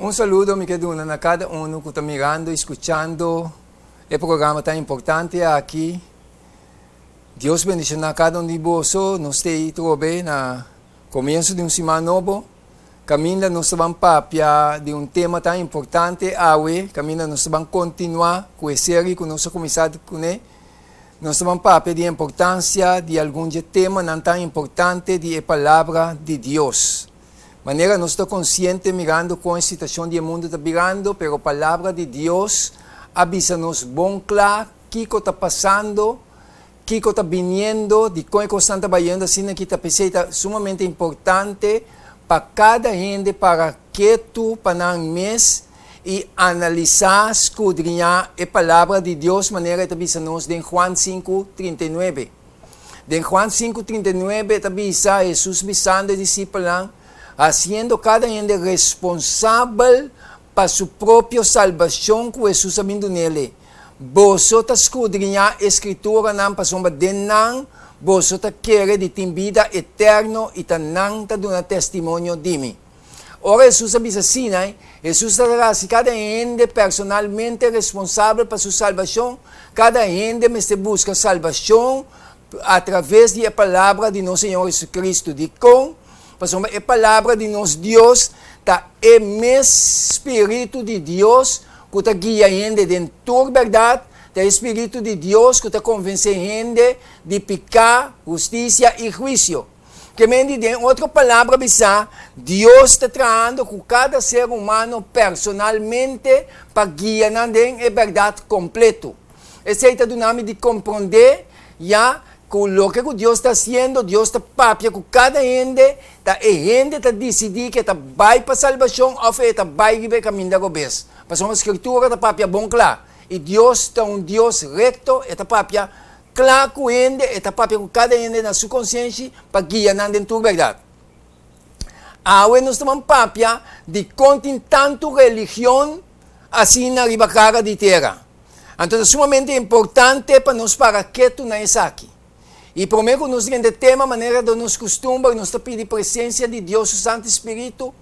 Un saludo mi ke duna na kada unu ku ta mirando i skuchando e programa tan importante aki. Dios bendishoná kada un di boso. Nos ta ei trobe na komienso di un siman nobo kaminda nos ta ban papia di un tema tan importante awe, kaminda nos ta ban kontinuá ku e seri ku nos a kuminsá kuné. Nos ta ban papia di e importansia di algun dje temanan tan importante di e Palabra di Dios. Manera nos ta konsiente mirando kon e situashon di e mundu ta birando, pero Palabra di Dios a bisa nos bon kla kiko ta pasando, kiko ta biniendo, dikon e kosnan ta bayendo asina ki ta p'esei ta sumamente importante pa kada hende para ketu pa nan mes i analisá, skudriñá e Palabra di Dios manera e ta bisa nos den Juan sinku, 39. Den Juan sinku, 39 e ta bisa, Hesus bisando e disipelnan, hasiendo kada hende responsabel pa su propio salbashon ku Hesus a bin dun'el. Boso ta skudriñá e Skrituranan pasobra den nan boso ta kere di tin bida eterno i ta nan ta duna testimonio di mi. Ora Hesus a bisa asina, Hesus ta hasi kada hende personalmente responsabel pa su salbashon. Kada hende mester buska salbashon atraves di e Palabra di nos Señor Hesukristu. Dikon? Pasobra e Palabra di nos Dios ta e mes spiritu di Dios ku ta guia hende den tur bèrdat, ta e spiritu di Dios ku ta konvensé hende di piká, hustisia i huisio. Ke men di den otro palabra bisá, Dios ta trahando ku kada ser humano personalmente pa guia nan den e bèrdat kompletu. Esei ta duna mi di komprondé ya ku loke ku Dios ta hasiendo, Dios ta papia ku kada hende, ta e hende ta disidí ku e ta bai pa salbashon òf e ta bai riba e kaminda robes. Pasobra Skritura ta papia bon kla, i Dios ta un Dios rekto, e ta papia kla ku hende, e ta papia ku kada hende na su konsienshi pa guia nan den tur bèrdat. Awe nos ta ban papia di kon tin tantu religion asina riba kara di tera. Anto ta sumamente importante pa nos para ketu na esaki. I promé ku nos drenta e tema, manera ta nos kustumber, nos ta pidi presensia di Dios su Santu Spiritu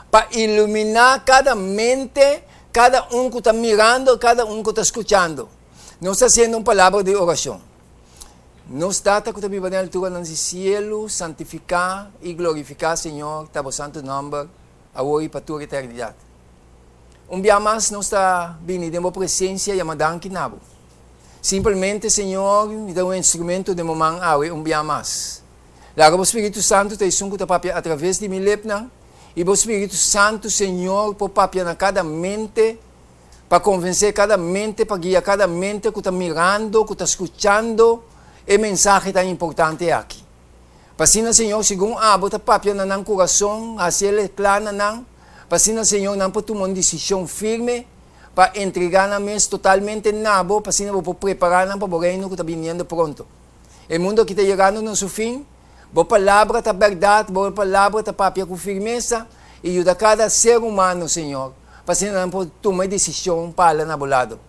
pa iluminá kada mente, kada un ku ta mirando, kada un ku ta skuchando. Nos ta hasiendo un palabra di orashon. Nos Tata ku ta biba den alturanan di sielu, santifiká i glorifiká, Señor, ta bo santu nòmber, awor i pa tur eternidat. Un bia mas nos ta bini den bo presensia yama danki na bo. Simpelmente, Señor, mi ta un instrumento den bo man awe un bia mas. Laga bo Spiritu Santu ta esun ku ta papia atraves di mi lepnan, i bo Spiritu Santu, Señor, por papia na kada mente, pa konvensé kada mente, pa guia kada mente ku ta mirando, ku ta skuchando e mensahe tan importante aki. Pa asina, Señor, segun abo ta papia na nan kurason, hasi el kla na nan, pa asina, Señor, nan por tuma un desishon firme pa entregá nan mes totalmente na bo, pa asina bo por prepará nan pa bo Reino ku ta biniendo pronto. E mundu aki ta yegando na su fin. Bo Palabra ta bèrdat, bo Palabra ta papia ku firmesa i yuda kada ser humano, Señor, pa asina nan por tuma e desishon pa hala na bo lado.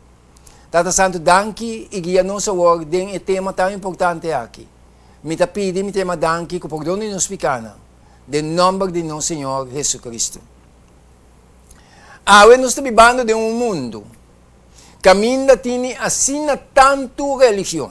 Tata Santu, danki i guia nos awor den e tema tan importante aki. Mi ta pidi, mi ta yama danki ku pordon di nos pikanan, den nòmber di nos Señor Jesucristo. Awe nos ta bibando den un mundu kaminda tini asina tantu religion.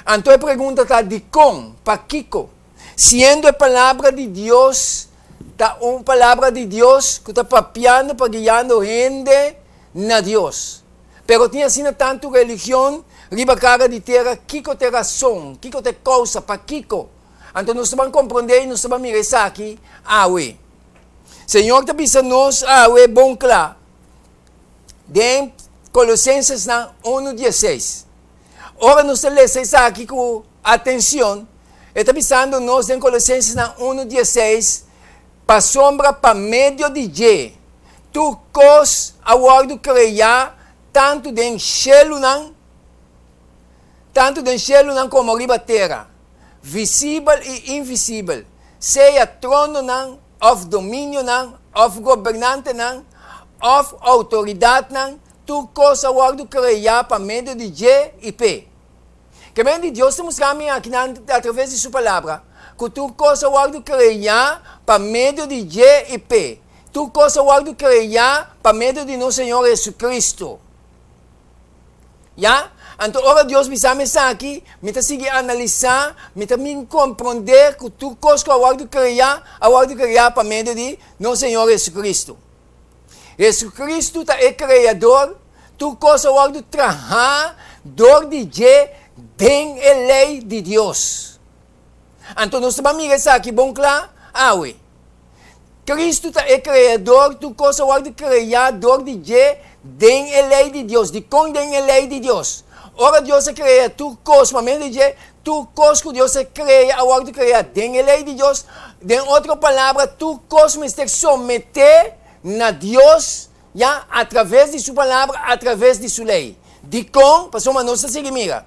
Anto e pregunta ta, dikon? Pakiko? Siendo e Palabra di Dios ta un Palabra di Dios ku ta papiando pa guiando hende na Dios. Pero tin asina tantu religion riba kara di tera, kiko ta e rason? Kiko ta e kousa? Pakiko? Anto nos ta ban komprondé i nos ta ban mira esaki awe. Señor ta bisa nos awe bon kla den Kolosensesnan unu dieseis. Ora nos ta lesa esaki ku atenshon, e ta bisando nos den Kolosensesnan unu dieseis, Pasobra pa medio di dje tur kos a wòrdu kreá tantu den shelunan, tantu den shelunan komo riba tera, visibel i invisibel, sea trononan òf dominionan òf gobernantenan òf outoridatnan, tur kos a wòrdu kreá pa medio di dje i p'e. Ke men di Dios ta mustra mi akinan atraves di su Palabra ku tur kos a wòrdu kreá pa medio di dje i p'e. Tur kos a wòrdu kreá pa medio di nos Señor Jesucristo. Ya? Anto ora Dios bisa mi esaki, mi ta sigui analisá, mi ta bin komprondé ku tur kos ku a wòrdu kreá, a wòrdu kreá pa medio di nos Señor Jesucristo. Jesucristo ta e Kreador, tur kos a wòrdu trahá dor di dje den e lei di Dios. Anto nos ta ban mira esaki bon kla awe. Cristo ta e Kreador, tur kos a wòrdu kreá dor di dje den e lei di Dios. Dikon den e lei di Dios? Ora Dios a krea tur kos pa medio di dje, tur kos ku Dios a krea a wòrdu kreá den e lei di Dios. Den otro palabra, tur kos mester someté na Dios, ya, atraves di su palabra, atraves di su lei. Dikon? Pasobra nos ta sigui mira.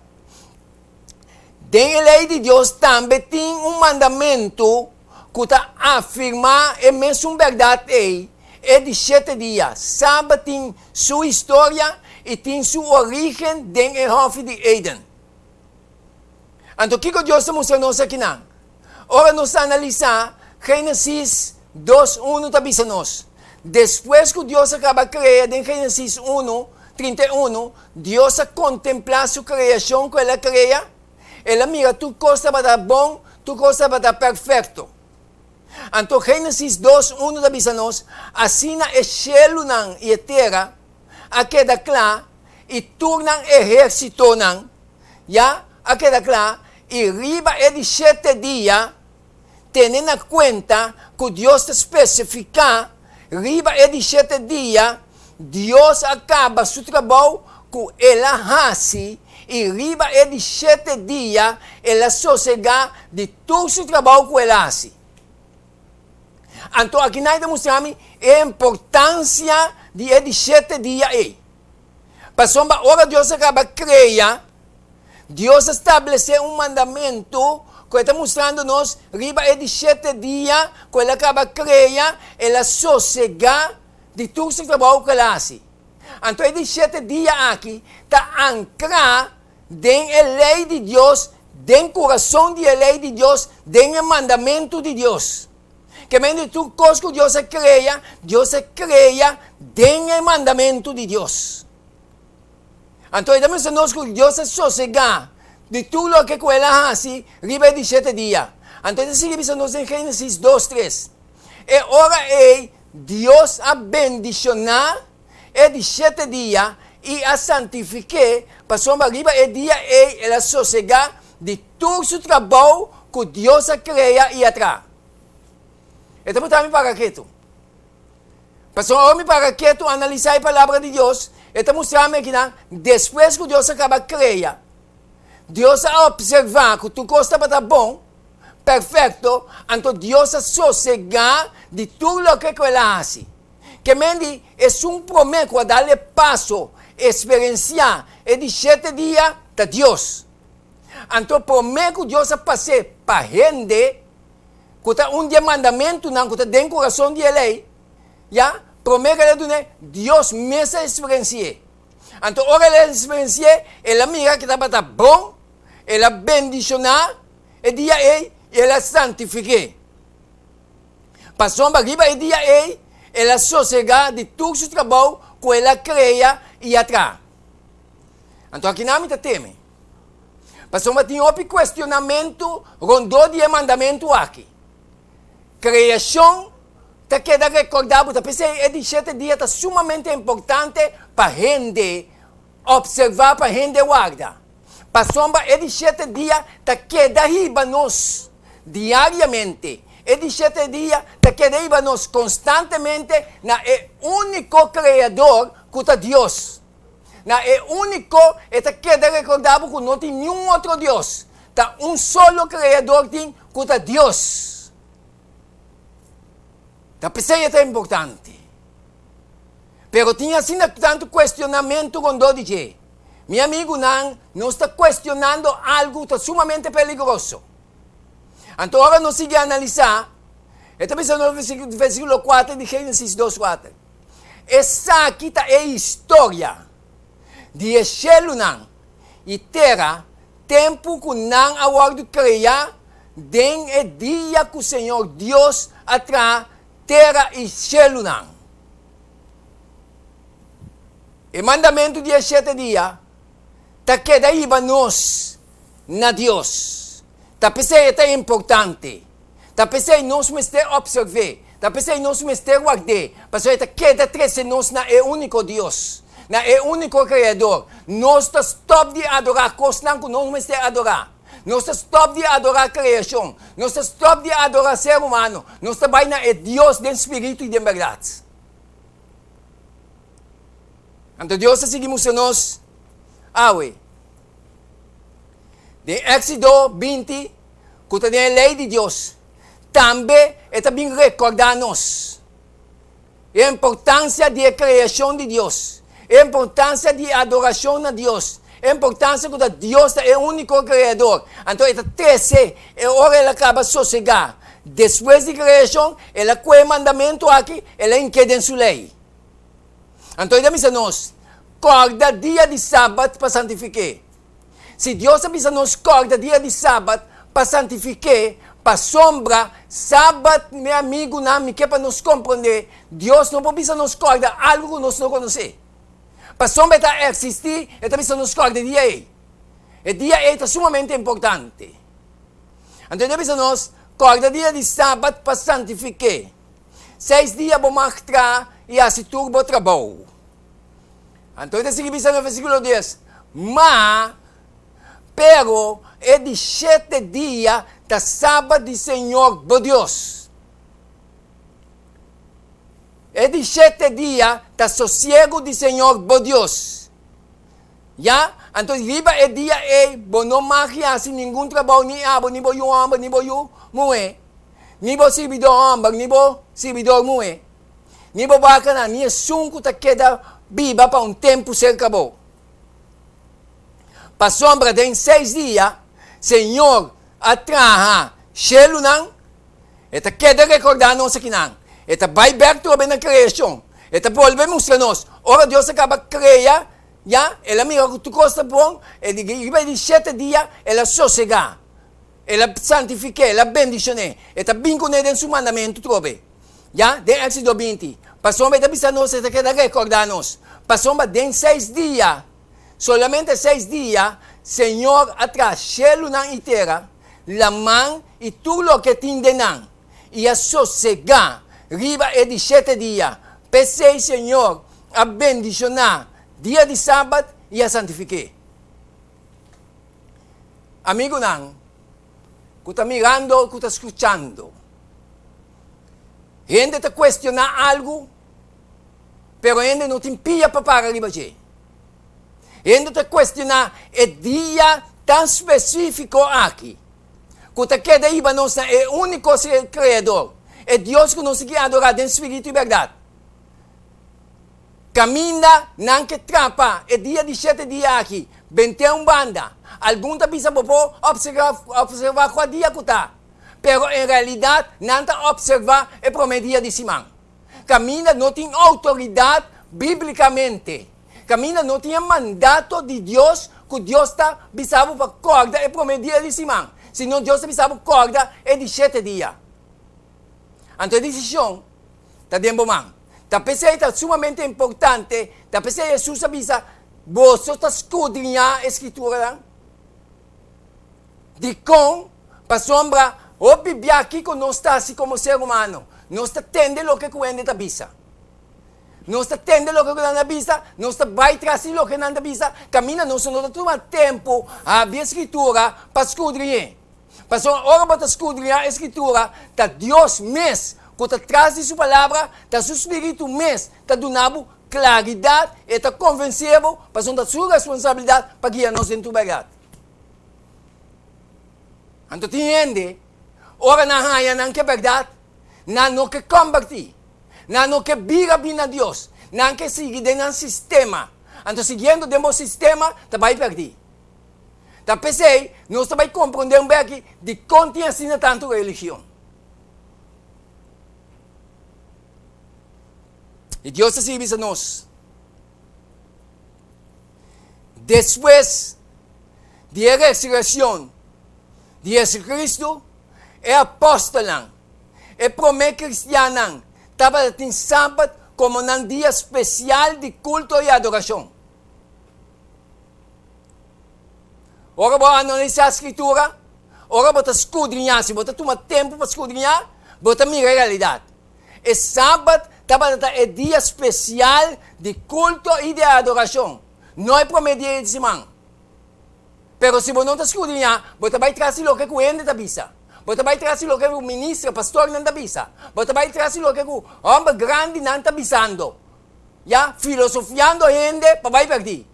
Den e lei di Dios tambe tin un mandamentu ku ta afirmá e mesun bèrdat ei, e di shete dia, Sabat tin su historia i tin su orígen den e hòfi di Eden. Anto kiko Dios ta mustra nos akinan? Ora nos analisá Génesis dos unu ta bisa nos, Despues ku Dios a kaba krea den Génesis unu, 31, Dios a kontemplá su kreashon ku el a krea, el a mira tur kos tabata bon, tur kos tabata perfekto. Anto Génesis dos, unu ta bisa nos, Asina e shelunan i e tera a keda kla i tur nan ehérsitonan ya a keda kla, i riba e di shete dia, tene na kuenta ku Dios ta spesifiká riba e di shete dia, Dios a kaba su trabou ku el a hasi i riba e di shete dia el a sosegá di tur su trabou ku el a hasi. Anto akinan e ta mustra mi e importansia di e di shete dia ei. Pasobra ora Dios a kaba krea, Dios a stablesé un mandamentu ku e ta mustrando nos riba e di shete dia ku el a kaba krea, el a sosegá di tur su trabou ku el a hasi. Anto e di shete dia aki ta ankrá den e lei di Dios, den kurason di e lei di Dios, den e mandamentu di Dios. Ke men di tur kos ku Dios a krea, Dios a krea den e mandamentu di Dios. Anto e ta mustra nos ku Dios a sosegá di tur loke ku el a hasi riba e di shete dia. Anto e ta sigui bisa nos den Génesis dos tres, E ora ei Dios a bendishoná e di shete dia i a santifik'é, pasobra riba e dia ei el a sosegá di tur su trabou ku Dios a krea i a traha. E ta buta mi para ketu. Pasobra ora mi para ketu analisá e Palabra di Dios, e ta mustra mi akinan, despues ku Dios a kaba krea, Dios a opservá ku tur kos tabata bon, perfekto, anto Dios a sosegá di tur loke ku el a hasi. Ke men di esun promé ku a dal e paso eksperensiá e di shete dia ta Dios. Anto promé ku Dios a pas'é pa hende, ku ta un di e mandamentunan ku ta den kurason di e lei, ya, promé ku el a dun'é, Dios mes a eksperensi'é. Anto ora el a eksperensi'é, el a mira ku tabata bon, el a bendishoná e dia ei i el a santifik'é. Pasobra riba e dia ei el a sosegá di tur su trabou ku el a krea i a traha. Anto akinan mi ta teme, pasobra tin hopi kuestionamentu rondó di e mandamentu aki. Kreashon ta keda rekordá bo ta p'esei e di shete dia ta sumamente importante pa hende opservá, pa hende warda. Pasobra e di shete dia ta keda hiba nos diariamente. E di shete dia ta keda hiba nos konstantemente na e úniko Kreador ku ta Dios. Na e úniko e ta keda rekordá bo ku no tin niun otro Dios. Ta un solo Kreador tin ku ta Dios. Ta p'esei e ta importante. Pero tin asina tantu kuestionamentu rondó di dje. Mi amigunan, nos ta kuestionando algu ku ta sumamente peligroso. Anto ora nos sigui analisá, e ta bisa nos versíkulo kuater di Génesis dos kuater, Esaki ta e historia di e shelunan i tera tempu ku nan a wòrdu kreá den e dia ku Señor Dios a traha. tera i shelunan. E mandamentu di e shete dia ta keda hiba nos na Dios. Ta p'esei e ta importante. Ta p'esei nos mester opserv'é. Ta p'esei nos mester ward'é, pasobra e ta keda trese nos na e úniko Dios, na e úniko Kreador. Nos ta stòp di adorá kosnan ku nos mester adorá. Nos ta stòp di adorá kreashon. Nos ta stòp di adorá ser humano. Nos ta bai na e Dios den spiritu i den bèrdat. Anto Dios ta sigui mustra nos awe. Den Éxodo 20, ku ta den e lei di Dios, tambe e ta bin rekordá nos e importansia di e kreashon di Dios, e importansia di adorashon na Dios, e importansia ku ta Dios ta e úniko Kreador. Anto e ta trese e ora el a kaba sosegá despues di kreashon, el a kue e mandamentu aki, el a hink'é den su lei. Anto e ta bisa nos, Kòrda dia di sabat pa santifik'é. Si Dios a bisa nos kòrda dia di sabat pa santifik'é, pasobra sabat, mi amigunan, mi ke pa nos komprondé, Dios no por bisa nos kòrda algu ku nos no konosé. Pasobra e ta eksistí, e ta bisa nos kòrda e dia ei. E dia ei ta sumamente importante. Anto e ta bisa nos, Kòrda dia di sabat pa santifik'é. Seis dia bo mag traha i hasi tur bo trabou. Anto e ta sigui bisa na versíkulo dies, Ma, pero e di shete dia ta sabat di Señor bo Dios. E di shete dia ta sosiegu di Señor bo Dios. Ya, anto riba e dia ei bo no mag hasi ningun trabou, ni abo, ni bo yu hòmber, ni bo yu muhé. Ni bo sirbidó hòmber ni bo sirbidor muhé, ni bo bakanan, ni esun ku ta keda biba pa un tempu serka bo. Pasobra den seis dia Señor a traha shelunan, e ta keda rekordá nos akinan. E ta bai bèk trobe na kreashon. E ta bolbe mustra nos, ora Dios a kaba krea, ya, el a mira ku tur kos ta bon, e di riba e di shete dia el a sosegá. El a santifik'é, el a bendishon'é. E ta bin kuné den su mandamentu trobe. Ya, den Éxodo 20. Pasobra e ta bisa nos, e ta keda rekordá nos. Pasobra den seis dia, solamente seis dia, Señor a traha shelunan i tera, laman i tur loke tin den nan, i a sosegá riba e di shete dia. P'esei Señor a bendishoná dia di sabat i a santifik'é. Amigunan ku ta mirando, ku ta skuchando. Hende ta kuestioná algu, pero hende no tin pia pa para riba dje. Hende ta kuestioná e dia tan spesífiko aki, ku ta keda hiba nos na e úniko Kreador, e Dios ku nos tin ki adorá den spiritu i bèrdat. Kaminda nan ke trapa e dia di shete dia aki, bent'é un banda. Algun ta bisa bo por opservá kua dia ku ta, pero en realidat nan ta opservá e promé dia di siman. Kaminda no tin outoridat bíblikamente, kaminda no tin e mandato di Dios ku Dios ta bisa bo pa kòrda e promé dia di siman, sino Dios ta bisa bo kòrda e di shete dia. Anto e desishon ta den bo man. Ta p'esei ta sumamente importante, ta p'esei Hesus a bisa, Boso ta skudriñá e Skrituranan. Dikon? Pasobra hopi bia kiko nos ta hasi komo ser humano? Nos ta tende loke ku hende ta bisa. Nos ta tende loke ku nan ta bisa, nos ta bai tras di loke nan ta bisa, kaminda nos no ta tuma tempu habri e Skritura pa skudriñ'é. Pasobra ora bo ta skudriñá e Skritura, ta Dios mes ku ta tras di su Palabra, ta su spiritu mes ta duna bo klaridat, e ta konvensé bo, pasobra ta su responsabilidat pa guia nos den tur bèrdat. Anto tin hende, ora nan haña nan ke bèrdat, nan no ke kòmbertí, nan no ke bira bin na Dios, nan ke sigui den nan sistema. Anto siguiendo den bo sistema ta bai pèrdí. Ta p'esei nos ta bai komprondé un beki dikon tin asina tantu religion. I Dios ta sigui bisa nos, Despues di e resurekshon di Jesucristo, e apòstelnan, e promé kristiannan. tabatin sabat komo nan dia spesial di kulto i adorashon. Ora bo analisá Skritura, ora bo ta skudriñá, si bo ta tuma tempu pa skudriñá, bo ta mira e realidat. E sabat tabata ta e dia spesial di kulto i di adorashon, no e promé dia di siman. Pero si bo no ta skudriñá, bo ta bai tras di loke ku hende ta bisa. Bo ta bai tras di loke ku minister, pastornan ta bisa. Bo ta bai tras di loke ku hòmber grandinan ta bisando. Ya, filosofiando hende pa bai pèrdí.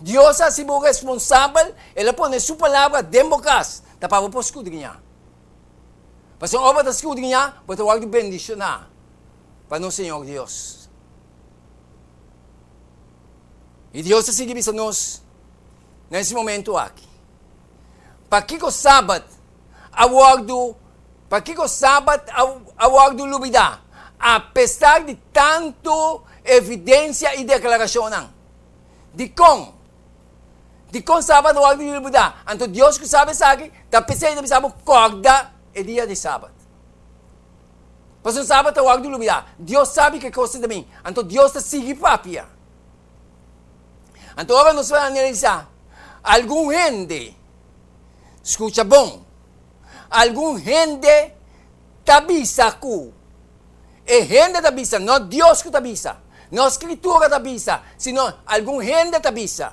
Dios a hasi bo responsabel, el a pone su palabra den bo kas, ta pa bo por skudriñá. Pasobra ora bo ta skudriñá, bo ta wòrdu bendishoná pa nos Señor Dios. I Dios ta sigui bisa nos na es momento aki, Pakiko Sabat a wòrdu, pakiko Sabat a wòrdu lubidá, apesar di tantu evidensia i deklarashonnan? Dikon? Dikon Sabat a wòrdu lubidá? Anto Dios ku sabi esaki ta p'esei ta bisa bo kòrda e dia di Sabat. Pasobra Sabat a wòrdu lubidá. Dios sabi ke kos ta bin. Anto Dios ta sigui papia. Anto ora nos bai analisá, algun hende, skucha bon, algun hende ta bisa ku, e hende ta bisa, no Dios ku ta bisa, no Skritura ta bisa, sino algun hende ta bisa,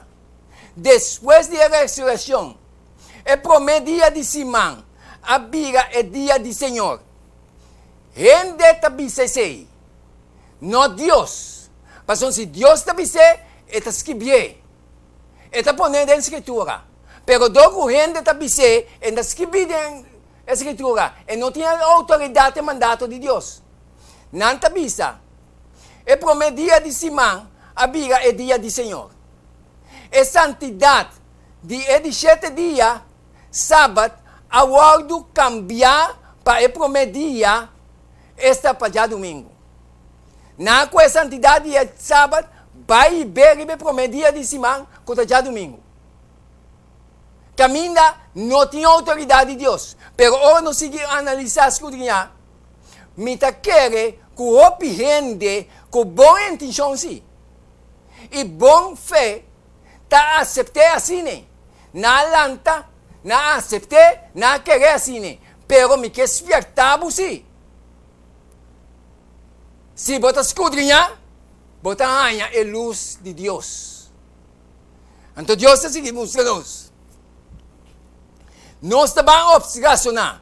despues di e resurekshon, e promé dia di siman a bira e dia di Señor. Hende ta bisa esei. No Dios. Pasobra si Dios ta bis'é, e ta skibié. E ta pon'é den Skritura. Pero dor ku hende ta bis'é, e no ta skibí den e Skritura. E no tin e outoridat, e mandato di Dios. Nan ta bisa, E promé dia di siman a bira e dia di Señor. E santidat di e di shete dia, Sabat, a wòrdu kambiá pa e promé dia Esta pa djadumingu. Nan ku e santidat di e sabat bai i be riba e promé dia di siman ku ta djadumingu. Kaminda no tin outoridat di Dios. Pero ora nos sigui analisá skudriñá, mi ta kere ku hopi hende ku bon intenshon sí i bon fe ta asept'é asina. Nan a lanta, nan a asept'é, nan a kere asina. Pero mi ke spierta bo si. Si bo ta skudriñá, bo ta haña e lus di Dios. Anto Dios ta sigui mustra nos. Nos ta ban opsrasoná.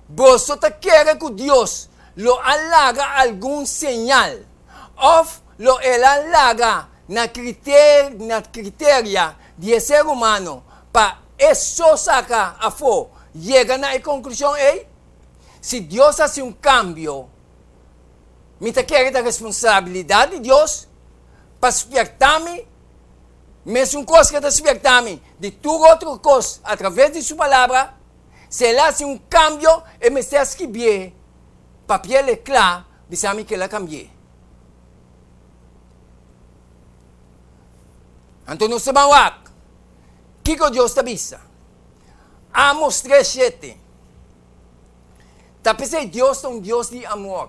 Boso ta kere ku Dios lo a laga algun señal òf lo el a laga na na kriteria di e ser humano pa e so saka afó yega na e konklushon ei? Si Dios hasi un kambio, mi ta kere ta responsabilidat di Dios pa spierta mi mesun kos ku e ta spierta mi di tur otro kos atraves di su Palabra. Si el hasi un kambio, e mester a skibié papiel e kla bisa mi ku el a kambi'é. Anto nos ta ban wak kiko Dios ta bisa. Amos 3:7 Ta p'esei Dios ta un Dios di amor.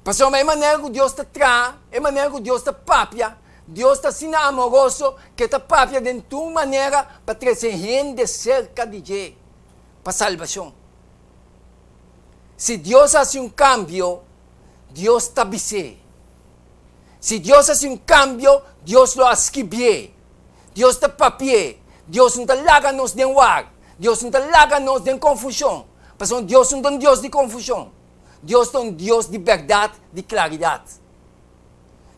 Pasobra e manera ku Dios ta traha, e manera ku Dios ta papia, Dios ta asina amoroso ku e ta papia den tur manera pa trese hende serka di dje pa salbashon. Si Dios hasi un kambio, Dios ta bis'é. Si Dios hasi un kambio, Dios lo a skibié. Dios ta papi'é. Dios no ta laga nos den war. Dios no ta laga nos den konfushon. Pasobra Dios no ta un Dios di konfushon. Dios ta un Dios di bèrdat, di klaridat.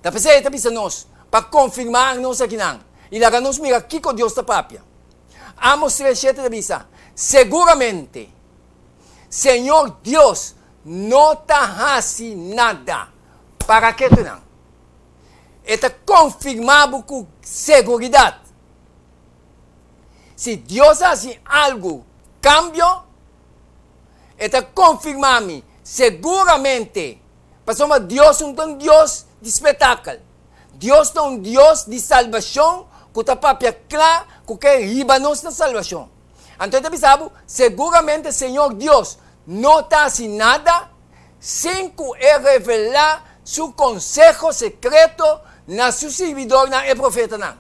Ta p'esei e ta bisa nos pa konfirmá nos akinan i laga nos mira kiko Dios ta papia. Amos 3:7 ta bisa, Seguramente Señor Dios no ta hasi nada para ketunan. E ta konfirmá bo ku seguridat. Si Dios hasi algu kambio, e ta konfirmá mi seguramente, pasobra Dios no ta un Dios di spetakel. Dios ta un Dios di salbashon ku ta papia kla ku ke hiba nos na salbashon. Anto e ta bisa bo, seguramente Señor Dios no ta hasi nada. sin ku e revelá su konseho sekreto na su sirbidornan, e profetanan.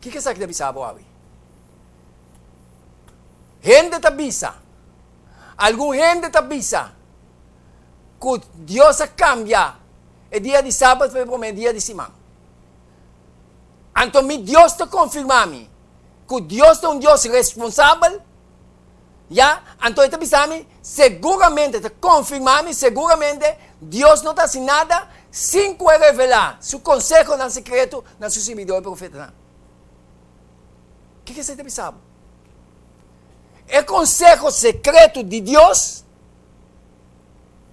Kiko esaki ta bisa bo awe? Hende ta bisa, algun hende ta bisa ku Dios a kambia e dia di sabat pa e promé dia di siman. Anto mi Dios ta konfirmá mi ku Dios ta un Dios responsabel, ya, anto e ta bisa mi seguramente, ta konfirmá mi seguramente Dios no ta hasi nada sin ku e revelá su konsehonan sekreto na su sirbidor e profetanan. Kiko esei ta bisa bo? E konseho sekreto di Dios,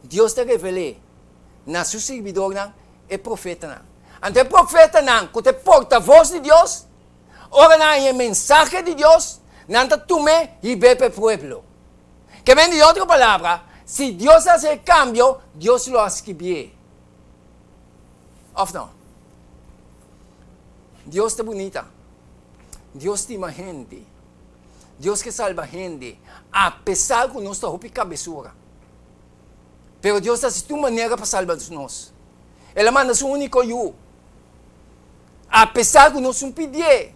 Dios ta revel'é na su sirbidornan, e profetanan. Anto e profetanan ku ta e portavos di Dios, ora nan haña e mensahe di Dios, nan ta tum'é hib'é pa e pueblo. Ke men di otro palabra, si Dios hasi e kambio, Dios lo a skibié. Òf no? Dios ta bunita. Dios stima hende. Dios ke salba hende, apesar ku nos ta hopi kabesura. Pero Dios ta hasi tur manera pa salba nos. El a manda su úniko Yu. Apesar ku nos un pidié,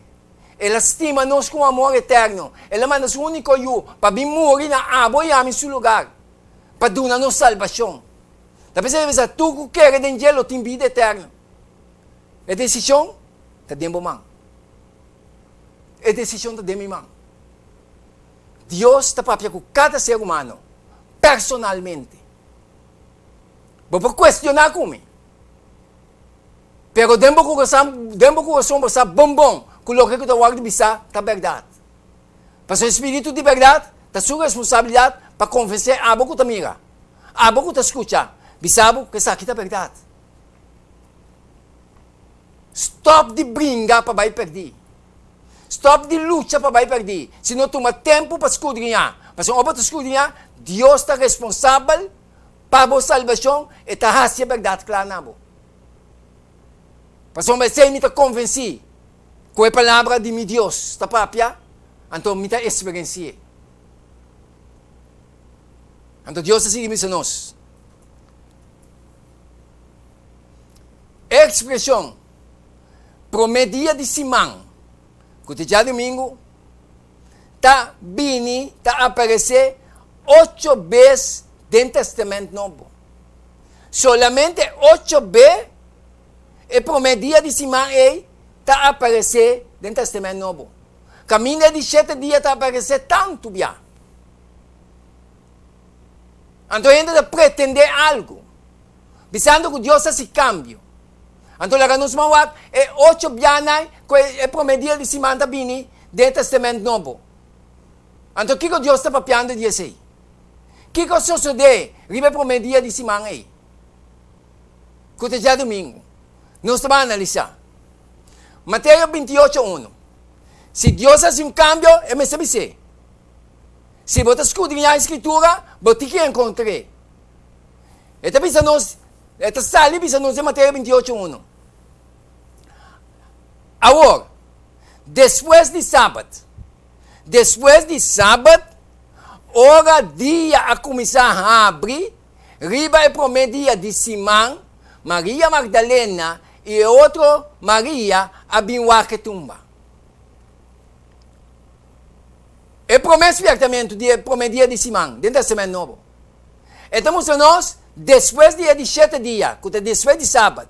El a stima nos ku un amor eterno. El a manda su úniko Yu pa bin muri na abo i ami su lugar, pa duna nos salbashon. Ta p'esei ta bisa, tur ku kere den dje lo tin bida eterno. E desishon ta den bo man. E desishon ta den mi man. Dios ta papia ku kada ser humano personalmente. Bo por kuestioná ku mi, pero den bo kurason, den bo kurason bo sa bon bon ku loke ku ta wòrdu bisá ta bèrdat. Pasobra e spiritu di bèrdat ta su responsabilidat pa konvensé abo ku ta mira, abo ku ta skucha, bisa bo ku esaki ta bèrdat. Stòp di bringa pa bai pèrdí. Stòp di lucha pa bai pèrdí, sino tuma tempu pa skudriñá. Pasobra ora bo ta skudriñá, Dios ta responsabel pa bo salbashon, e ta hasi e bèrdat kla na bo. Pasobra esei mi ta konvensí ku e palabra di mi Dios ta papia, anto mi ta eksperensi'é. Anto Dios ta sigui bisa nos. E ekspreshon promé dia di siman, ku ta djadumingu, ta bini ta aparesé ocho bes den Tèstamènt Nobo. Solamente ocho be e promé dia di siman ei ta aparesé den Tèstamènt Nobo. Kaminda e di shete dia ta aparesé tantu bia. Anto hende ta pretendé algu. Bisando ku Dios hasi kambio. Anto laga nos man wak e ocho bianan ku e promé dia di siman ta bini den e Tèstamènt Nobo. Anto kiko Dios ta papiando di esei? Kiko a sosodé riba e promé dia di siman ei, ku ta djadumingu? Nos ta bai analisá. Mateo 28, unu. Si Dios hasi un kambio, e mester bis'é. Si bo ta skudriñá e Skritura, bo tin ki enkontr'é. E ta bisa nos, e ta sali bisa nos den Mateo 28, unu. Awor, despues di Sabat, despues di Sabat, ora dia a kuminsá habri, riba e promé dia di siman, Maria Magdalena i e otro Maria a bin wak e tumba. E promé spièrtamentu di e promé dia di siman den Tèstamènt Nobo. E ta mustra nos despues di e di shete dia, ku ta despues di Sabat.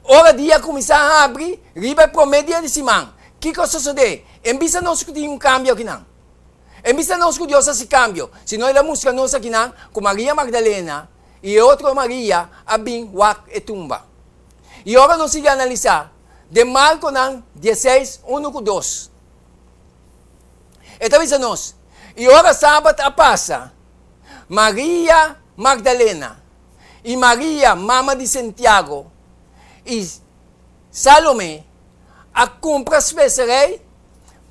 Ora dia kuminsá habri riba e promé dia di siman, kiko a sosodé? E bisa nos ku tin un kambio akinan. E bisa nos ku Dios hasi kambio, sino el a mustra nos akinan ku Maria Magdalena i e otro Maria a bin wak e tumba. I ora nos sigui analisá den Markonan dieseis, unu ku dos, e ta bisa nos, I ora Sabat a pasa, Maria Magdalena i Maria mama di Santiago i Salome a kumpra speserei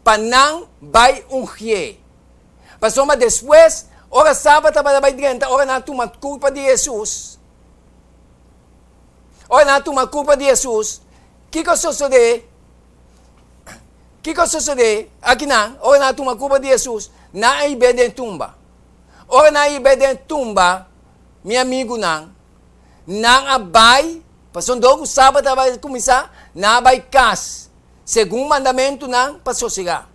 pa nan bai ungié. Pasobra despues, ora Sabat tabata bai drenta, ora nan a tuma kurpa di Hesus, ora nan a tuma kurpa di Hesus, kiko a sosodé? Kiko a sosodé akinan? Ora nan a tuma kurpa di Hesus, nan a hib'é den tumba. Ora nan a hib'é den tumba. Mi amigunan, nan a bai, pasobra dor ku sabat a bai kuminsá, nan a bai kas, segun mandamentunan, pa sosegá.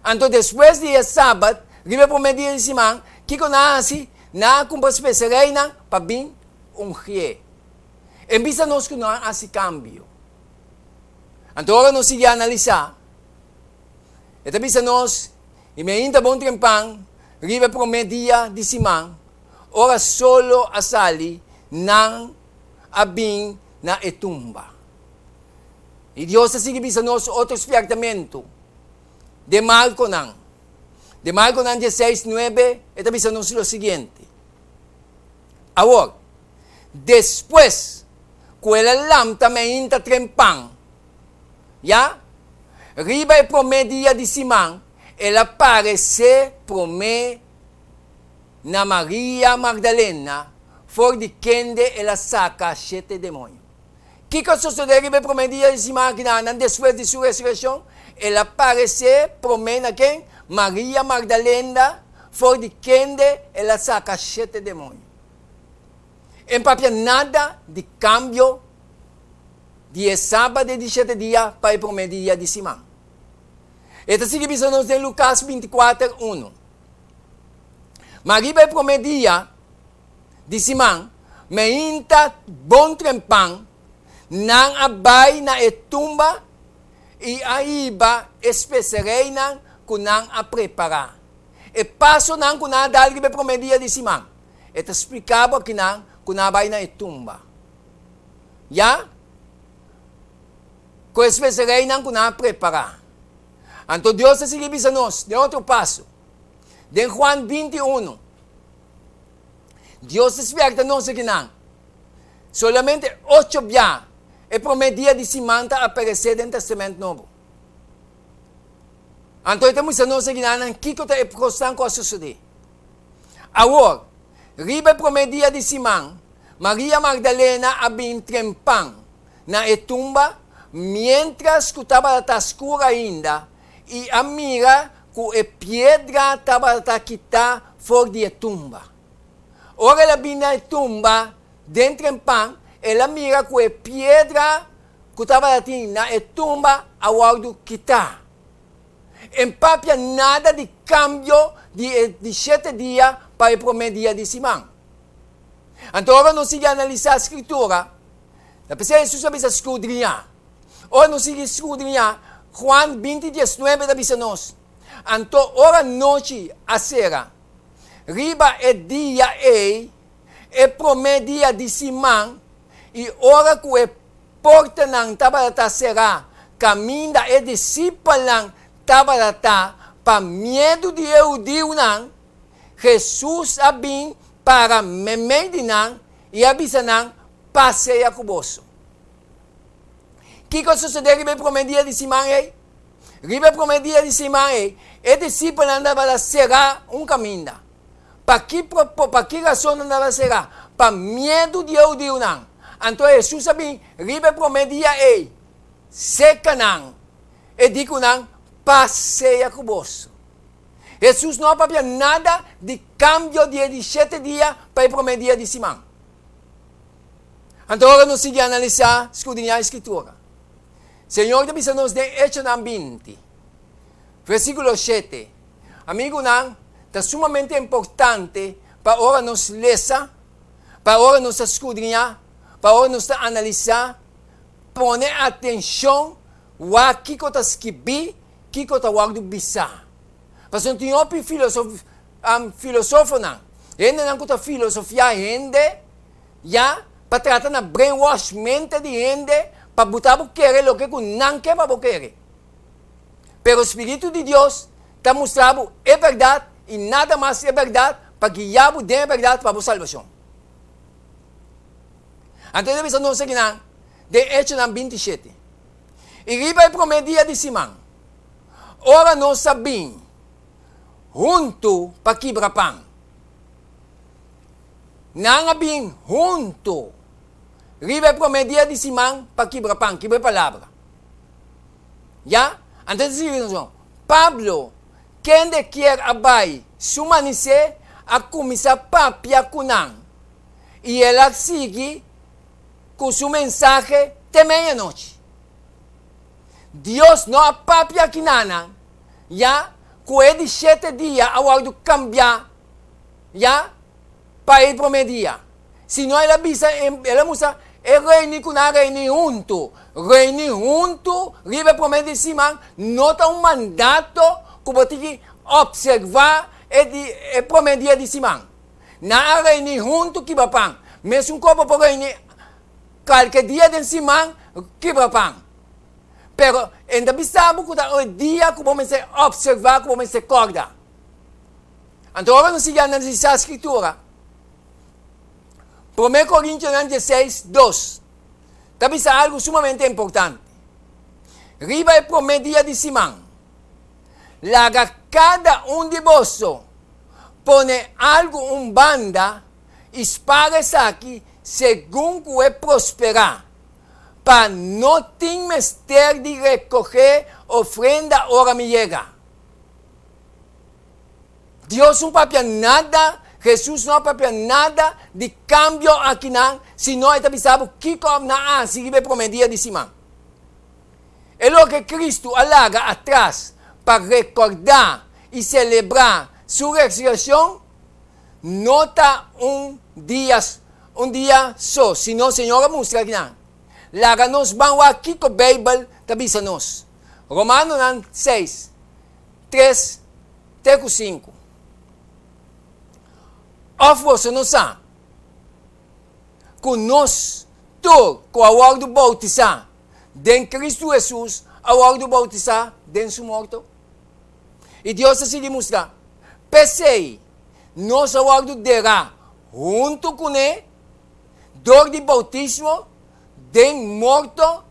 Anto despues di e sabat, riba e promé dia di siman, kiko nan a hasi? Nan a kumpra spesereinan pa bin ungié. E bisa nos ku nan a hasi kambio. Anto ora nos sigui analisá, e ta bisa nos, I mi ainda bon trempan riba e promé dia di siman, ora solo a sali, nan a bin na e tumba. I Dios ta sigui bisa nos otro spièrtamentu den Markonan. Den Markonan dieseis nuebe e ta bisa nos lo siguiente, Awor, despues ku el a lamta meinta trempan, ya, riba e promé dia di siman, el a paresé promé na Maria Magdalena, for di kende el a saka shete demoño. Kiko a sosodé riba e promé dia di siman aki na nan despues di su resurekshon? El a paresé promé na ken? Maria Magdalena, for di kende el a saka shete demoño. E no papia nada di kambio di e sabat e di shete dia pa e promé dia di siman. E ta sigui bisa nos den Lukas bintikuater, unu. Ma riba e promé dia di siman, meinta bon trempan, nan a bai na e tumba i a hiba e spesereinan ku nan a prepará. E pasonan ku nan a dal riba e promé dia di siman, e ta splika bo akinan ku nan a bai na e tumba. Ya ku e spesereinan ku nan a prepará. Anto Dios ta sigui bisa nos den otro paso, den Juan 21, Dios ta spierta nos akinan. Solamente ocho bia e promé dia di siman ta aparesé den Testament Nobo. Anto e ta mustra nos akinanan kiko ta e kosnan ku a sosodé. Awor, riba e promé dia di siman, Maria Magdalena a bin trempan na e tumba miéntras ku tabata skur ainda i a mira ku e piedra tabata kitá for di e tumba. Ora el a bin na e tumba den trempan, el a mira ku e piedra ku tabata tin na e tumba a wòrdu kitá. E papia nada di kambio di e di shete dia pa e promé dia di siman. Anto ora nos sigui analisá Skritura, ta p'esei Hesus a bisa skudriñá. Ora nos sigui skudriñá, Juan binti diesnuebe ta bisa nos, Anto ora nochi a sera, riba e dia ei, e promé dia di siman, i ora ku e portanan tabata será kaminda e disipelnan tabata ta pa miedu di e hudiunan, Hesus a bin para meimei di nan i a bisa nan, Pas sea ku boso. Kiko a sosodé riba e promé dia di siman ei? Riba e promé dia di siman ei, e disipelnan tabata será un kaminda. Pa ki pa ki rason nan tabata será? Pa miedu di e hudiunan. Anto Hesus a bin riba e promé dia ei serka nan, e di ku nan, Pas sea ku boso. Hesus no a papia nada di kambio di e di shete dia pa e promé dia di siman. Anto ora nos sigui analisá, skudriñá e Skritura, Señor ta bisa nos den Echonan 20, versíkulo 7, Amigunan, ta sumamente importante pa ora nos lesa, pa ora nos ta skudriñá, pa ora nos ta analisá, pone atenshon wak kiko ta skibí, kiko ta wòrdu bisá. Pasobra tin hopi filosofonan, hendenan ku ta filosofiá hende, ya, pa trata na brainwash mente di hende pa buta bo kere loke ku nan ke pa bo kere. Pero Spiritu di Dios ta mustra bo e bèrdat i nada mas e bèrdat pa guia bo den e bèrdat pa bo salbashon. Anto e ta bisa nos akinan den Echonan 27, I riba e promé dia di siman, ora nos a bin huntu pa kibra pan, Nan a bin huntu riba e promé dia di siman pa kibra pan, kibra e palabra. Ya? Anto ta sigui nos, Pablo, kende kier a bai su manisé, a kuminsá papia ku nan, i el a sigui ku su mensahe te meianochi. Dios no a papia kinanan, ya ku e di shete dia a wòrdu kambiá ya pa e promé dia, sino el a bisa, el a mustra e reuní ku nan a reuní huntu. Reuní huntu riba e promé di siman no ta un mandato ku bo tin ki opservá e di e promé dia di siman. Nan a reuní huntu kibra pan. Mesun ku bo por reuní kalke dia den siman kibra pan. Pero e ta bisa bo ku ta e dia ku bo mester opservá, ku bo mester kòrda. Anto ora nos sigui analisá Skritura, Promé Korintionan dieseis, dos, ta bisa algu sumamente importante, Riba e promé dia di siman, laga kada un di boso pone algu un banda i spara esaki segun ku e prosperá, pa no tin mester di rekohé ofrenda ora mi yega. Dios no papia nada, Hesus no a papia nada di kambio akinan, sino e ta bisa bo kiko nan a hasi riba e promé dia di siman. E loke Kristu a laga atras pa rekordá i selebrá su resurekshon no ta un dia un dia so, sino Señor a mustra akinan. Laga nos ban wak kiko Beibel ta bisa nos. Romanonan seis, tres te ku sinku. Òf boso no sa ku nos tur ku a wòrdu boutisá den Kristu Hesus a wòrdu boutisá den su morto? I Dios ta sigui mustra, P'esei nos a wòrdu derá huntu kuné dor di boutismo den morto,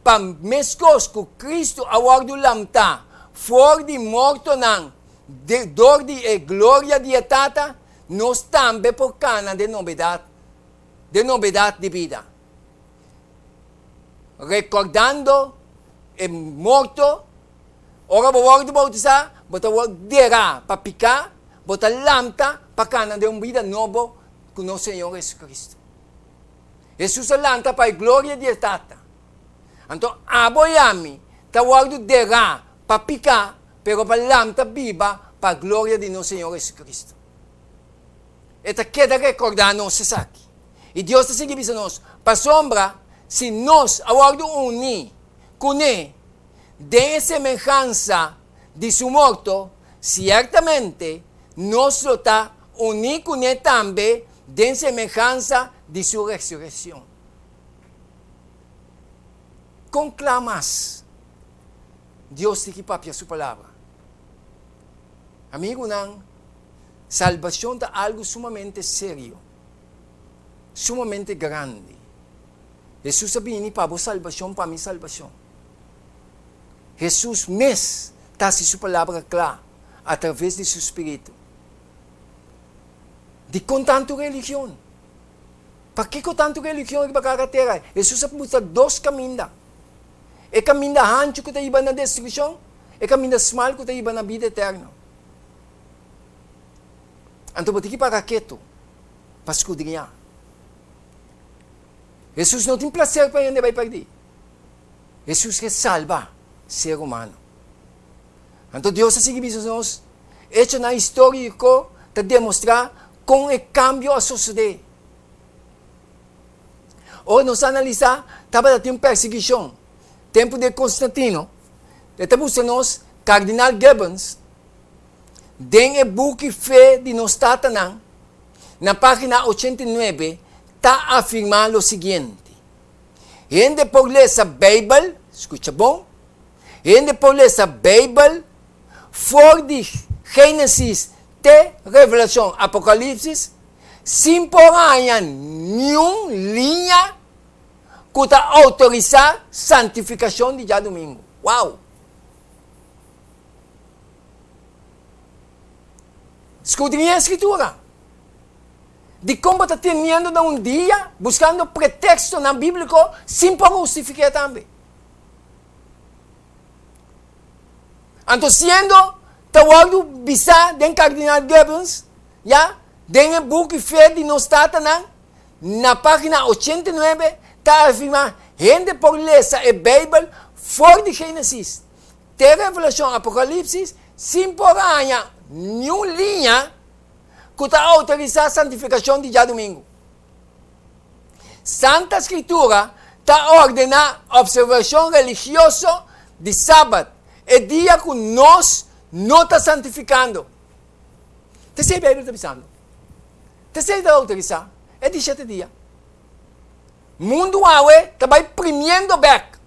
pa meskos ku Kristu a wòrdu lamtá for di mortonan dor di e gloria di e Tata, nos tambe por kana den nobedat, den nobedat di bida. Rekordando e morto, ora bo wòrdu boutisá, bo ta wòrdu derá pa piká, bo ta lamta pa kana den un bida nobo ku nos Señor Jesucristo. Hesus a lanta pa e gloria di e Tata. Anto abo i ami ta wòrdu derá pa piká, pero pa lanta biba pa gloria di nos Señor Jesucristo. E ta keda rekordá nos esaki. I Dios ta sigui bisa nos, Pasobra si nos a wòrdu uní kuné den e semehansa di su morto, siertamente nos lo ta uní kuné tambe den semehansa di su resureccion. Con cla mas Dios tin ki papia su palabra? Amigunan, salbacion ta algo sumamente serio, sumamente grandi. Jesus a bini pa bo salbacion, pa mi salbacion. Jesus mes ta haci su palabra cla a traves di su Spiritu. Dikon tantu religion? Pakiko tantu religion riba kara tera? Hesus a mustra dos kaminda, e kaminda hanchu ku ta hiba na destrukshon, e kaminda smal ku ta hiba na bida eterno. Anto bo tin ki para ketu pa skudriñá. Hesus no tin plaser pa hende bai pèrdí. Hesus ke salba ser humano. Anto Dios a sigui bisa nos, Echonan históriko ta demostrá kon e kambio a sosodé. Ora nos analisá, tabata tin un persiguishon. Tempu di Konstantino, e ta mustra nos Kardinal Gibbons den e buki Fe di Nos Tatanan, na página 89, ta afirmá lo siguiente, Hende por lesa Beibel, skucha bon, hende por lesa Beibel for di Génesis te Revelashon, Apokalipsis, sin por haña niun liña ku ta outorisá santifikashon di djadumingu. Wow! Skudriña e Skritura. Dikon bo ta teniendo na un dia buskando pretekstonan bíbliko sin por hustifik'é tambe? Anto siendo ta wòrdu bisá den Kardinal Goebbels, ya. Den e buki Fe di Nos Tatanan, na página 89, ta afirmá, Hende por lesa e Beibel for di Génesis te Revelashon, Apokalipsis, sin por haña niun liña ku ta outorisá santifikashon di djadumingu. Santa Skritura ta ordená opservashon religioso di Sabat, e dia ku nos no ta santifikando. Ta esei Beibel ta bisando. Ta esei ta outorisá e di shete dia. Mundu awe ta bai primiendo bèk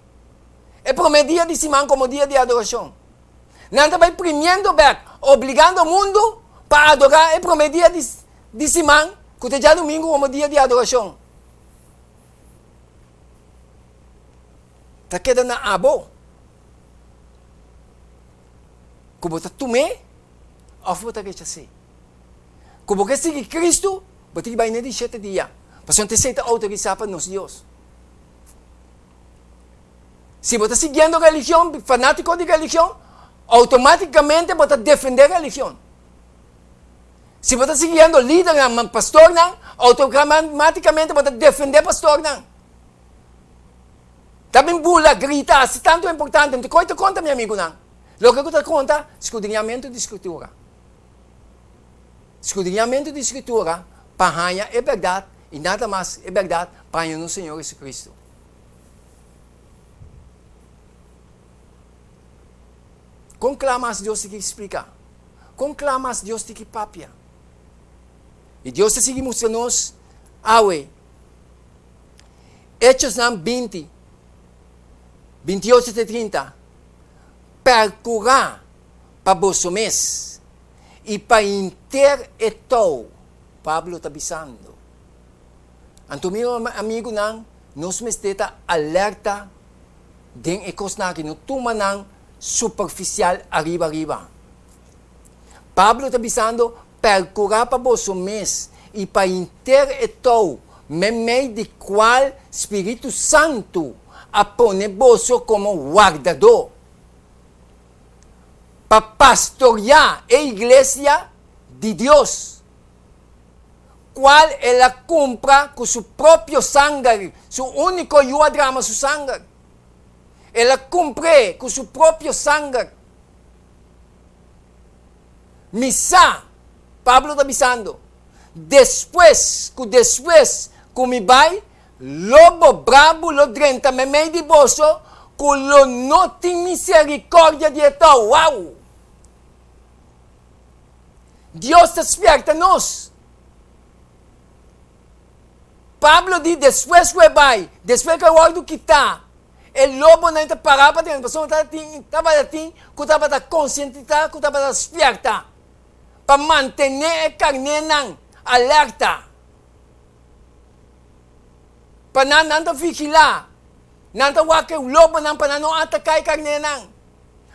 e promé dia di siman komo dia di adorashon. Nan ta bai primiendo bèk, obligando mundu pa adorá e promé dia di di siman ku ta djadumingu komo dia di adorashon. Ta keda na abo ku bo ta tum'é òf bo ta rechas'é. Ku bo ke sigui Kristu, bo tin ki bai n'e di shete dia, pasobra t'esei ta outorisá pa nos Dios. Si bo ta siguiendo religion, fanátiko di religion, outomátikamente bo ta defendé religion. Si bo ta siguiendo lidernan, pastornan, outomátikamente bo ta defendé pastornan. Ta bin bula, grita, hasi tantu importante, no ta koe ta konta, mi amigunan. Loke ku ta konta, skudriñamentu di Skritura. Skudriñamentu di Skritura pa haña e bèrdat i nada mas e bèrdat pa haña nos Señor Jesucristo. Kon kla mas Dios tin ki splika? Kon kla mas Dios tin ki papia? I Dios ta sigui mustra nos awe. Echosnan 20, 28 te 30, Perkurá pa boso mes i pa henter e tou, Pablo ta bisando. Anto mi amigunan, nos mester ta alerta den e kosnan aki, no tuma nan superfisial ariba ariba. Pablo ta bisando, Perkurá pa boso mes i pa henter e tou meimei di kual Spiritu Santu a pone boso komo wardadó, pa pastoriá e iglesia di Dios, kual el a kumpra ku su propio sanger, su úniko yu a drama su sanger. El a kumpr'é ku su propio sanger. Mi sa, Pablo ta bisando, despues ku despues ku mi bai, lobo brabu lo drenta meimei di boso ku lo no tin miserikòrdia di e tou. Wou! Dios ta spièrta nos. Pablo di despues ku e bai, despues ku e wòrdu kitá, e lobonan ta pará pa drenta, pasobra tabatin tabatin ku tabata konsientisá, ku tabata spièrta pa mantené e karnénan alerta. Pa nan, nan ta vigilá, nan ta wak e lobonan pa nan no ataká e karnénan.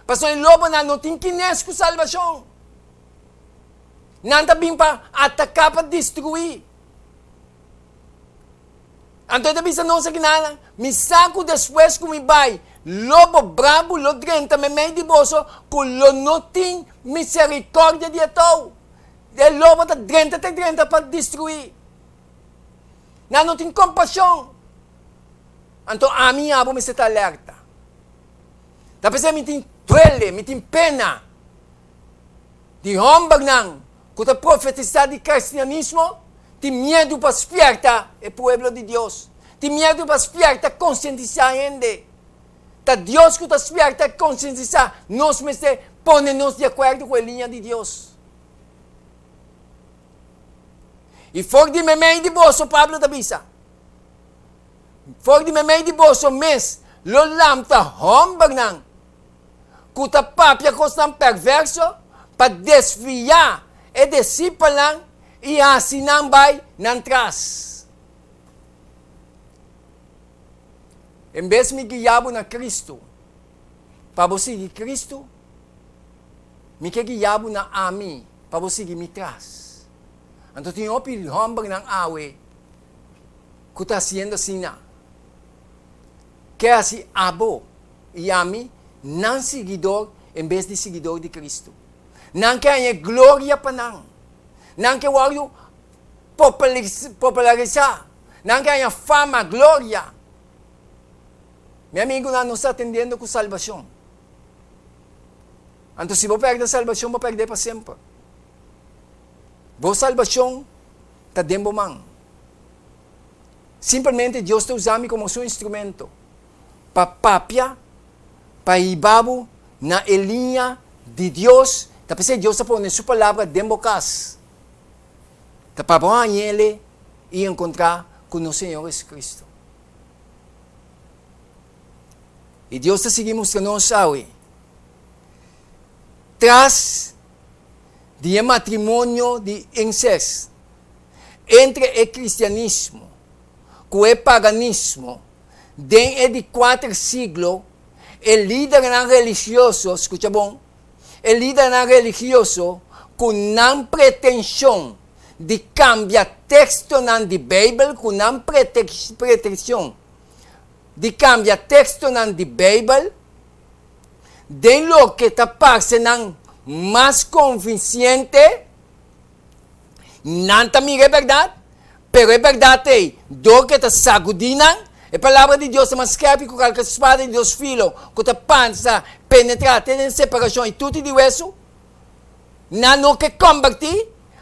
Pasobra e lobonan no tin kines ku salbashon. Nan ta bin pa ataká, pa destruí. Anto e ta bisa nos akinan, Mi sa ku despues ku mi bai, lobo brabu lo drenta meimei di boso ku lo no tin miserikòrdia di e tou. E lobo ta drenta te drenta pa destruí. Nan no tin kompashon. Anto ami i abo mester ta alerta. Ta p'esei mi tin duele, mi tin pena di hòmbernan ku ta profetisá di kristianismo tin miedu pa spièrta e pueblo di Dios, tin miedu pa spièrta konsientisá hende. Ta Dios ku ta spièrta i konsientisá, nos mester pone nos di akuerdo ku e liña di Dios. I for di meimei di boso, Pablo ta bisa, for di meimei di boso mes lo lamta hòmbernan ku ta papia kosnan pèrvèrso pa desviá e disipelnan i hasi nan bai nan tras. En bes mi guia bo na Kristu pa bo sigui Kristu, mi ke guia bo na ami pa bo sigui mi tras. Anto tin hopi hòmbernan awe ku ta hasiendo asina. Ke hasi abo i ami nan siguidor en bes di siguidor di Kristu. Nan ke haña e gloria pa nan. Nan ke wòrdu. popularisá, nan ke haña fama, gloria. Mi amigunan, nos ta atendiendo ku salbashon. Anto si bo pèrdè salbashon, bo pèrdè pa semper. Bo salbashon ta den bo man. Simpelmente Dios ta usa mi komo su instrumento pa papia, pa hiba bo na e liña di Dios. Ta p'esei Dios ta pone su palabra den bo kas. Ta pa bo hañ'el i enkontrá ku nos Señor Jesucristo. I Dios ta sigui mustra nos awe. Tras di e matrimonio di incest entre e cristianismo cu e paganismo den e di cuater siglo, e lidernan religioso, scucha bon, e lidernan religioso cu nan pretension di cambia textonan di Bijbel, cu nan pretension di cambia textonan di Bijbel, den loke ta parse nan mas konvinsente, nan ta mira e bèrdat, pero e bèrdat ei dor ke ta sagudí nan. E Palabra di Dios ta mas skèrpi ku kalke spada di dos filo ku ta pansa, penetrá te den separashon i tuti di wesu. Nan no ke kombertí,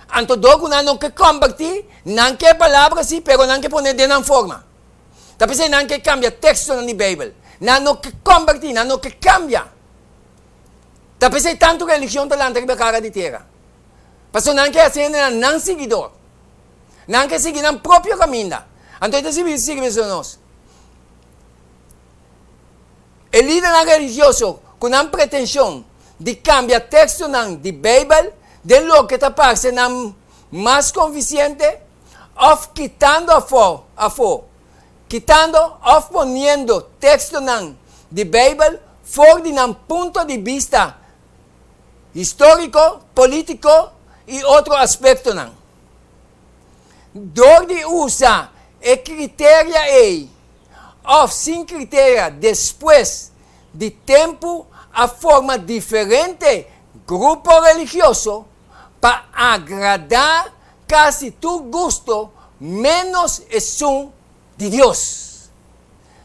anto dor ku nan no ke kombertí, nan ke e Palabra sí, pero nan ke pone den nan forma. Ta p'esei nan ke kambia tekstonan di Beibel. Nan no ke kombertí, nan no ke kambia. Ta p'esei tantu religion ta lanta riba kara di tera. Pasobra nan ke hasi hendenan nan siguidor. Nan ke sigui nan propio kaminda. Anto e ta sigui sigui bisa nos, E lidernan religioso ku nan pretenshon di kambia tekstonan di Beibel den loke ta parse nan mas konvisiente, òf kitando afó afó, kitando òf poniendo tekstonan di Beibel for di nan punto di bista históriko, polítiko i otro aspektonan. Dor di usa e kriteria ei òf sin kriteria despues di tempu a forma diferente grupo religioso pa agradá kasi tur gusto ménos esun di Dios.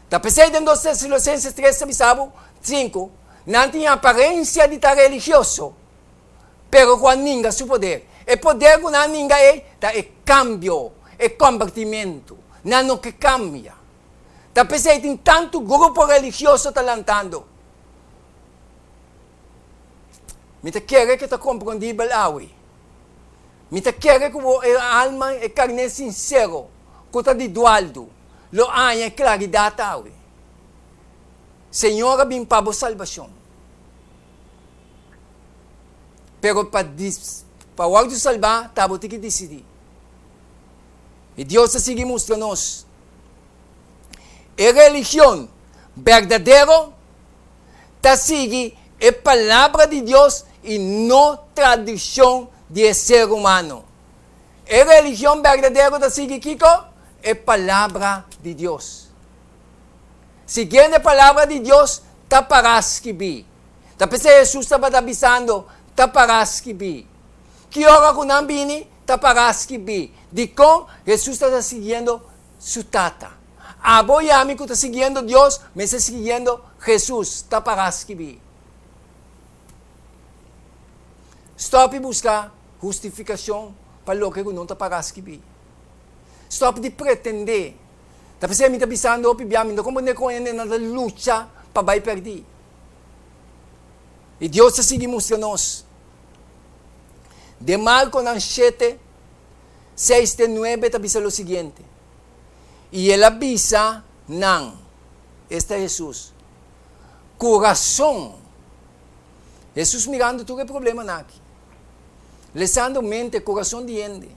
Ta p'esei den 2 Tesalosenses 3 ta bisa bo, 5, Nan tin aparensia di ta religioso, pero ku a ninga su poder. E poder ku nan a ninga ei ta e kambio, e kombertimentu. Nan no ke kambia. Ta p'esei tin tantu grupo religioso ta lantando. Mi ta kere ku ta komprondibel awe. Mi ta kere ku bo e alma, e karné sinsero ku ta di dualdu, lo haña e klaridat awe. Señor a bin pa bo salbashon. Pero pa pa wòrdu salbá ta bo tin ki disidí. I Dios ta sigui mustra nos e religion berdadero ta sigui e Palabra di Dios i no tradishon di e ser humano. E religion berdadero ta sigui kiko? E Palabra di Dios. Siguiendo e Palabra di Dios ta pará skibí. Ta p'esei Hesus tabata bisando, Ta pará skibí. Ki ora ku nan bini? Ta pará skibí. Dikon? Hesus tabata siguiendo su Tata. Abo i ami ku ta siguiendo Dios mester siguiendo Hesus, ta pará skibí. Stòp di buska hustifikashon pa loke ku no ta pará skibí. Stòp di pretendé. Ta p'esei mi ta bisando hopi bia, mi no komprendé kon hendenan ta lucha pa bai pèrdí. I Dios ta sigui mustra nos. Den Markonan shete, seis te nuebe ta bisa lo siguiente, I el a bisa nan, esta Hesus, ku rason. Hesus mirando tur e problemanan aki, lesando mente, kurason di hende.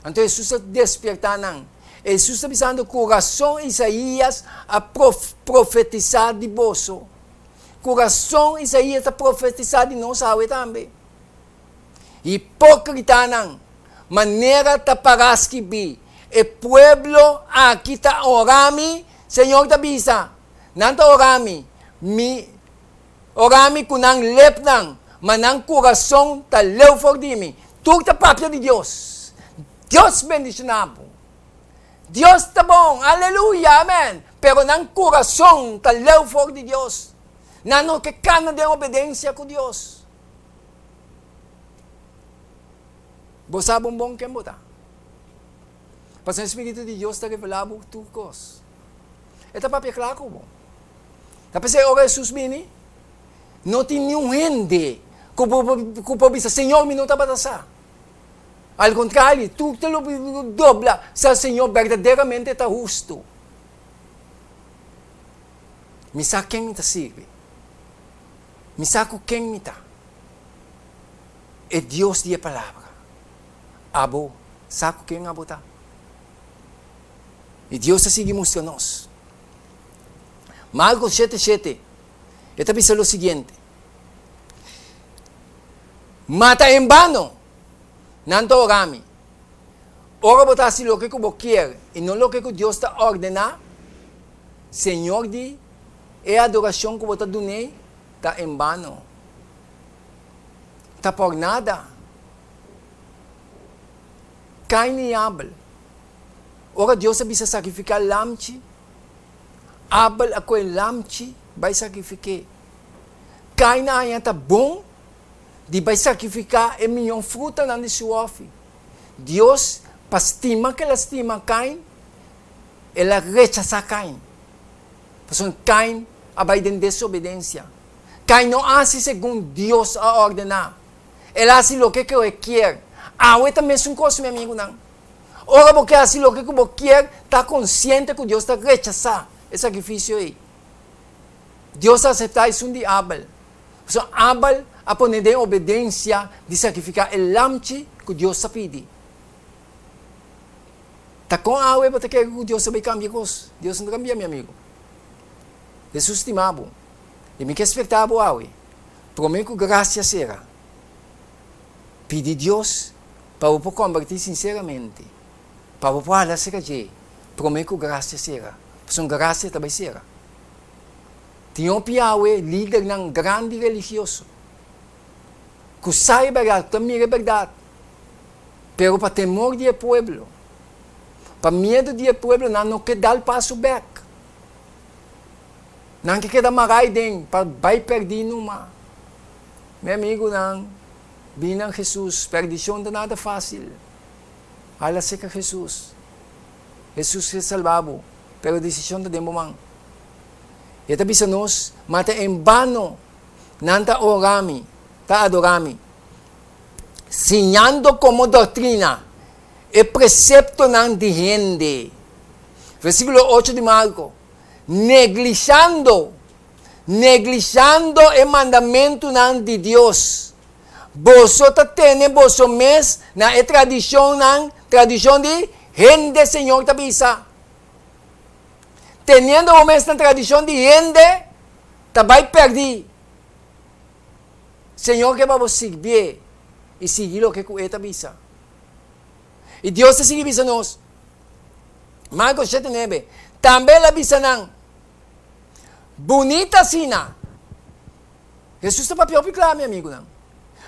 Anto Hesus a despiertá nan. Hesus ta bisando ku rason Isaías a profetisá di boso. Ku rason Isaías ta profetisá di nos awe tambe. Hipókritanan, manera ta pará skibí, E pueblo aki ta ora mi, Señor ta bisa, nan ta ora mi, mi ora mi ku nan lepnan, ma nan kurason ta leu for di mi. Tur ta papia di Dios. Dios bendishoná bo. Dios ta bon, aleluya, amen. Pero nan kurason ta leu for di Dios. Nan no ke kana den obedensia ku Dios. Bo sa bon bon ken bo ta. Pasobra e Spiritu di Dios ta revelá bo tur kos. E ta papia kla ku bo. Ta p'esei ora Hesus bini, no tin niun hende ku ku por bisa, Señor, mi no tabata sa. Al kontrario, tur ta lo dobla sa Señor berdaderamente ta hustu. Mi sa ken mi ta sirbi. Mi sa ku ken mi ta. E Dios di e Palabra. Abo sa ku ken abo ta. I Dios ta sigui mustra nos. Marko shete shete, e ta bisa lo siguiente, Ma ta en bano nan ta ora mi. Ora bo ta hasi loke ku bo kier i no loke ku Dios ta ordená, Señor di, e adorashon ku bo ta dun'é ta en bano. Ta por nada. Kain i Abel. Ora Dios a bisa sakrifiká lamchi, Abel a kohe lamchi bai sakrifik'é. Kain a haña ta bon di bai sakrifiká e mion frutanan di su òfi. Dios, pa stima ku el a stima Kain, el a rechasá Kain. Pasobra Kain a bai den desobedensia. Kain no a hasi segun Dios a ordená. El a hasi loke ku e kier. Awe ta mesun kos, mi amigunan. Ora bo ke hasi loke ku bo kier, ta konsiente ku Dios ta rechasá e sakrifisio ei. Dios a aseptá esun di Abel. Pasobra Abel a pone den obedensia di sakrifiká e lamchi ku Dios ta pidi. Ta kon awe bo ta kere ku Dios ta bai kambia kos? Dios no ta kambia, mi amigu. Hesus stima bo. I mi ke sperta bo awe, promé ku grasia sera, pidi Dios pa bo por kombertí sinseramente, pa bo por hala serka dje promé ku grasia sera, pasobra grasia ta bai sera. Tin hopi awe lidernan grandi religioso ku sa e bèrdat, ku ta mira e bèrdat, pero pa temor di e pueblo, pa miedu di e pueblo nan no ke dal paso bèk. Nan ke keda marai den pa bai pèrdí numa. Mi amigunan, bin nan Hesus. Pèrdishon ta nada fásil. Hala serka Hesus. Hesus ke salba bo, pero desishon ta den bo man. E ta bisa nos, Ma ta en bano nan ta ora mi, ta adorá mi, siñando komo doktrina e preseptonan di hende. Versíkulo ocho di Marko, Neglishando, neglishando e mandamentunan di Dios, boso ta tene boso mes na e tradishonnan, tradishon di hende, Señor ta bisa. Teniendo bo mes na tradishon di hende, ta bai pèrdí. Señor ke pa bo sirbié i sigui loke ku E ta bisa. I Dios ta sigui bisa nos, Marko shete nebe, Tambe el a bisa nan, Bunita asina, Hesus ta papia hopi kla, mi amigunan,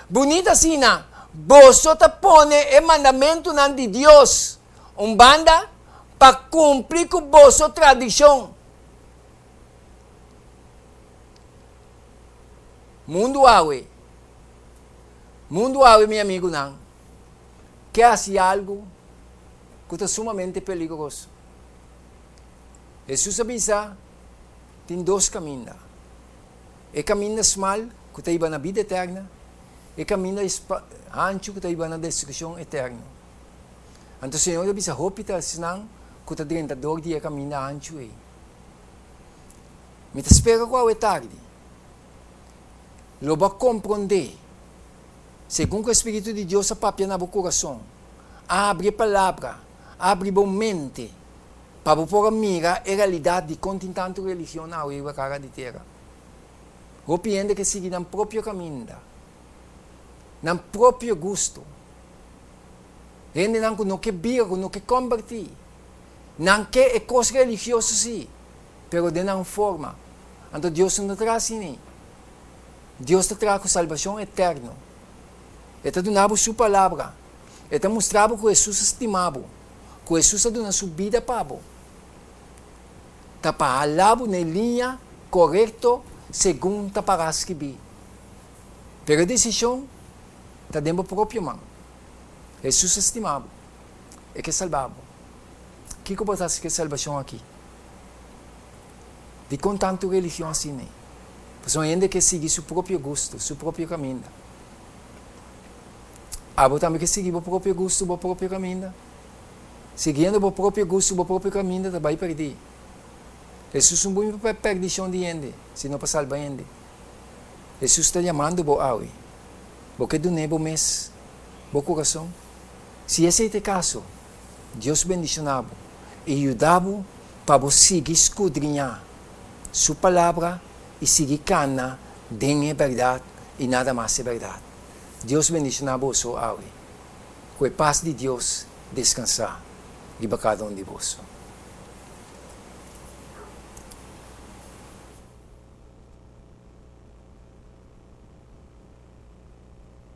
bunita asina boso ta pone e mandamentunan di Dios un banda pa kumpli ku boso tradishon. Mundu awe, mundu awe, mi amigunan, ke hasi algu ku ta sumamente peligroso. Hesus a bisa, Tin dos kaminda, e kaminda smal ku ta hiba na bida eterna, e kaminda hanchu ku ta hiba na destrukshon eterno. Anto Señor a bisa hopi ta esnan ku ta drenta dor di e kaminda hanchu ei. Mi ta spera ku awe tardi lo bo a komprondé Segun ku e spiritu di Dios a papia na bo kurason, a habri e Palabra, a habri bo mente pa bo por a mira e realidat di kon tin tantu religion awe riba kara di tera. Hopi hende ke sigui nan propio kaminda, nan propio gusto. Hendenan ku no ke bira, ku no ke kombertí. Nan ke e kos religioso sí, pero den nan forma. Anto Dios no ta traha asina. Dios ta traha ku salbashon eterno. E ta duna bo su Palabra. E ta mustra bo ku Hesus a stima bo, ku Hesus a duna su bida pa bo. Ta pa hala bo na e liña korekto segun ta pará skibí. Pero e desishon ta den bo propio man. Hesus a stima bo. E ke salba bo. Kiko bo ta hasi ku e salbashon aki? Dikon tantu religion asina ei? Pasobra hende ke sigui su propio gustu, su propio kaminda. Abo tambe ke sigui bo propio gustu, bo propio kaminda? Siguiendo bo propio gustu, bo propio kaminda ta bai perdí. Hesus no bini pa perdishon di hende, sino pa salba hende. Hesus ta yamando bo awe. Bo ke dun'é bo mes, bo kurason? Si esei ta e kaso, Dios bendishoná bo i yuda bo pa bo sigui skudriñá Su Palabra i sigui kana den e bèrdat i nada mas e bèrdat. Dios bendishoná boso awe. Ku e pas di Dios deskansá riba kada un di boso.